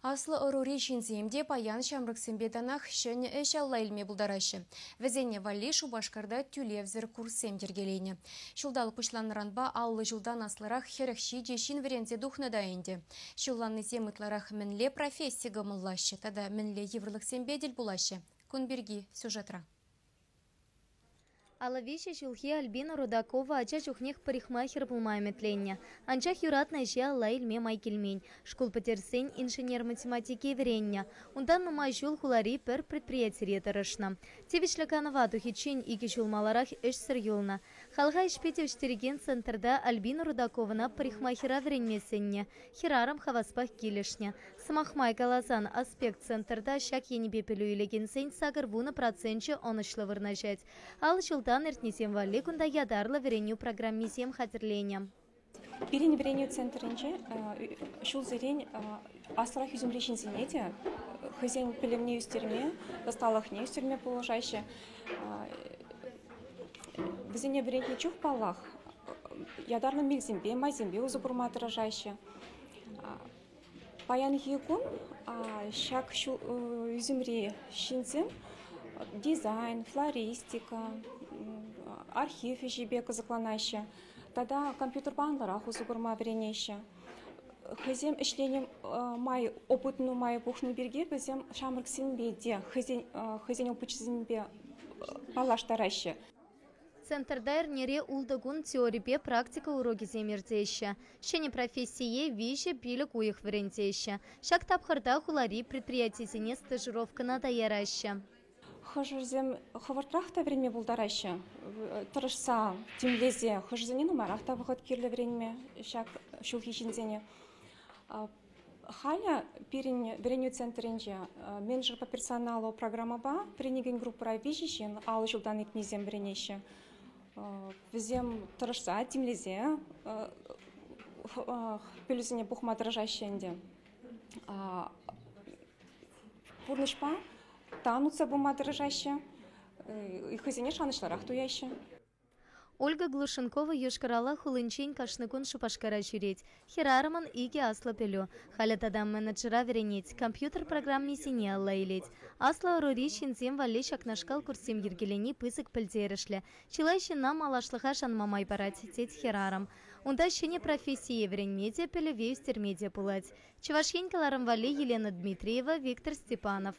Аслӑ ӑрури ҫынсем те паян ҫамрӑксемпе танах ҫӗнӗ ӗҫ алла илме пултараҫҫӗ. Вӗсене валли Шупашкарта тӳлевсӗр курссем йӗркеленӗ. Ҫулталӑк пуҫланнӑранпа 50 ҫултан аслӑрах 47 ҫын вӗренсе тухнӑ та ӗнтӗ. Ҫулланнисем ытларах мӗнле професси кӑмӑллаҫҫӗ тата мӗнле йывӑрлӑхсемпе тӗл пулаҫҫӗ? Кун пирки сюжетра. 53 ҫулхи Альбина Рудакова ача чухнех парикмахер пулма ӗмӗтленнӗ. Анчах юратнӑ ӗҫе алла илме май килмен. Шкул пӗтерсен инженер-математике вӗреннӗ. Унтан нумай ҫул хулари пӗр предприятире тӑрӑшнӑ. Тивӗҫлӗ канӑва тухиччен 2 ҫул маларах ӗҫсӗр юлнӑ. Халӑха ӗҫпе тивӗҫтерекен центрта Альбина Рудаковӑна парикмахера вӗренме сӗннӗ. Хӗрарӑм хаваспах килӗшнӗ. Сӑмах май каласан, Аспект центрта ҫак енӗпе пӗлӳ илекенсен 80 проценчӗ ӑнӑҫлӑ вырнаҫать. 50 ҫултан иртнисем валли кунта ятарлӑ вӗренӳ программисем хатӗрленӗ. Пирӗн вӗренӳ центрӗнче ҫулсерен аслӑрах ӳсӗмри ҫынсене те хӑйсен пӗлӗвне ӳстерме, ӑсталӑхне ӳстерме пулӑшаҫҫӗ. Вӗсене вӗрентнӗ чух, паллах, ятарлӑ мелсемпе, майсемпе усӑ курма тӑрӑшаҫҫӗ. Паянхи кун ҫак ӳсӗмри ҫынсем дизайн, флористика, архив ӗҫӗпе кӑсӑкланаҫҫӗ тата компьютерпа анлӑрах усӑ курма вӗренеҫҫӗ. Хӑйсем ӗҫленӗ май опыт нумай пухнӑ пирки вӗсем ҫамрӑксемпе те хӑйсен опычӗсемпе паллаштараҫҫӗ. Центрта эрнере 6 кун теорипе практика урокӗсем иртеҫҫӗ. Ҫӗнӗ профессие 3-5 уйӑх вӗрентеҫҫӗ. Ҫак тапхӑрта хулари предприятисене стажировкӑна та яраҫҫӗ. Хӑшӗсем хӑвӑртрах та вӗренме пултараҫҫӗ, тӑрӑшса, тимлесе. Хӑшӗсене нумайрах та вӑхӑт кирлӗ вӗренме ҫак ҫулхи ҫынсене. Халӗ пирӗн вӗренӳ центрӗнче менеджер по персоналу программӑпа вӗренекен группӑра 3 ҫын 50 ҫултан иртнисем вӗренеҫҫӗ. Вӗсем тӑрӑшса, тимлесе пӗлӳсене пухма тӑрӑшаҫҫӗ ӗнтӗ. Пурнӑҫпа тан утса пыма тӑрӑшаҫҫӗ, хӑйсене шанӑҫлӑрах туяҫҫӗ. Ольга Глушенкова Йошкар-Ола хулинчен кашни кун Шупашкара ҫӳрет. Хӗрарӑмӑн 2 аслӑ пӗлӳ. Халӗ тата менеджера вӗренет, компьютер программисене алла илет. Аслӑ ӑрури ҫынсем валли ҫакнашкал курссем йӗркелени пысӑк пӗлтерӗшлӗ. Чылай ҫынна малашлӑха шанма май парать, тет хӗрарӑм. Унта ҫӗнӗ профессие вӗренме те, пӗлӗве ӳстерме те пулать. Чӑваш Ен кӑларӑм валли Елена Дмитриева, Виктор Степанов.